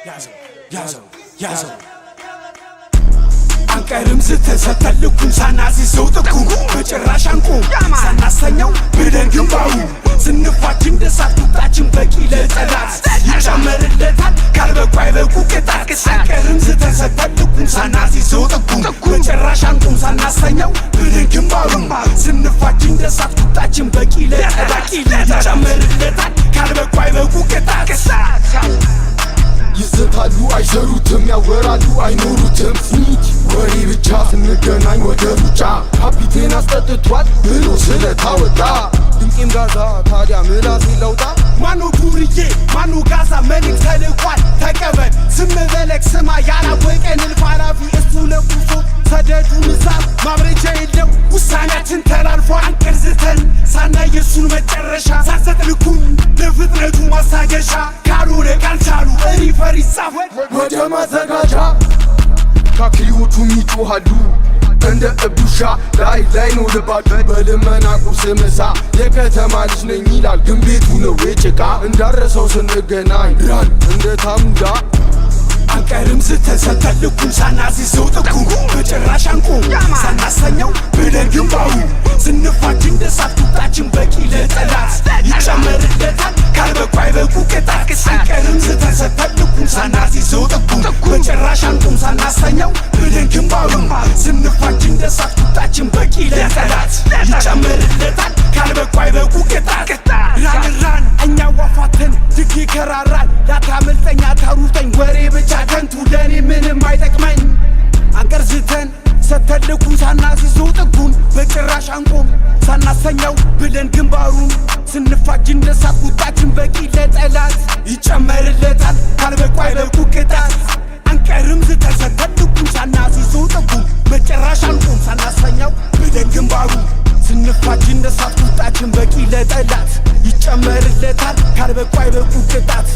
ያዘው ያዘው ያዘው። አንቀርም ዝተሰተን ልኩን ሳናስይዘው ጥጉን፣ በጭራሽ አንቆም ሳናሰኘው ብለን ግንባሩ። ስንፋጅ እንደ እሳት፣ ቁጣችን በቂ ለጠላት ይጨመርለታል፣ ካልበቁ አይበቁ ቅጣት። አንቀርም ዝተሰተን ልኩን ሳናስይዘው ጥጉን፣ በጭራሽ አንቆም ሳናሰኘው ብለን ግንባሩ። ስንፋጅ እንደ እሳት፣ ቁጣችን በቂ ለጠላት ይጨመርለታል፣ ካልበቁ አይበቁ ቅጣት። ይዝታሉ አይሰሩትም፣ ያወራሉ አይኖሩትም። Snitch ወሬ ብቻ፣ ስንገናኝ ወደ ሩጫ። ካፒቴን አስጠጥቷል ብሎ ስለታወጣ ድንቄም ጋዛ ታዲያ ምላሴ ለውጣ። ማኑ ዱርዬ ማኑ ጋዛ፣ መልክ ተልኳል ተቀበል፣ ዝም በለክ ስማ። ያላወቀን እልፍ ኃላፊ እሱ ለቁሶ ሰደዱን እሳት፣ ማብረጃ የለው ውሳኔያችን ተላልፎ። አንቀርዝተን ሳናይ የእሱን መጨረሻ፣ ሳንሰጥ ልኩን ለፍጥነቱ ማስታገሻ፣ ካልሆነ ካልቻሉ refer ይጻፍ ወደ ማዘጋጃ። ካክሊዎቹም ይጮሃሉ እንደ እብድ ውሻ፣ ላይ ላይ ነው ልባችሁ በልመና ቁርስ ምሳ። የከተማ ልጅ ነኝ ይላል ግን ቤቱ ነው የጭቃ። እንዳረሰው ስንገናኝ run እንደ ታሙላ። አንቀርም ዝተሰተን ልኩን ሳናስይዘው ጥጉን፣ በጭራሽ አንቆም ሳናሰኘው ብለን ግንባሩ። ስንፋጅ እንደ እሳት፣ ቁጣችን በቂ ለጠላት ይጨመርለታል፣ ካልበቁ አይበቁ ቅጣት። አንቀርም ዝተሰተን ልኩን ሳናስይዘው ጥጉን፣ በጭራሽ አንቆም ሳናሰኘው ብለን ግንባሩ። ስንፋጅ እንደ እሳት፣ ቁጣችን በቂ ለጠላት ይጨመርለታል፣ ካልበቁ አይበቁ ቅጣት። Run run እኛ ዋፋተን ድግ ይከራራል። ላታመልጠኝ አታሩጠኝ፣ ወሬ ብቻ ከንቱ ለእኔ ምንም አይጠቅመኝ። አንቀርዝተን ሰተልኩን ሳናስይዘው ጥጉን፣ በጭራሽ አንቆም ሳናሰኘው ብለን ግንባሩን። ስንፋጅ እንደ እሳት፣ ቁጣችን በቂ ለጠላት ይጨመርለታል፣ ካልበቁ አይበቁ ቅጣት። አንቀርም ዝተሰተን ልኩን ሳናስይዘው ጥጉን፣ በጭራሽ አንቆም ሳናሰኘው ብለን ግንባሩ። ስንፋጅ እንደ እሳት፣ ቁጣችን በቂ ለጠላት ይጨመርለታል፣ ካልበቁ አይበቁ ቅጣት።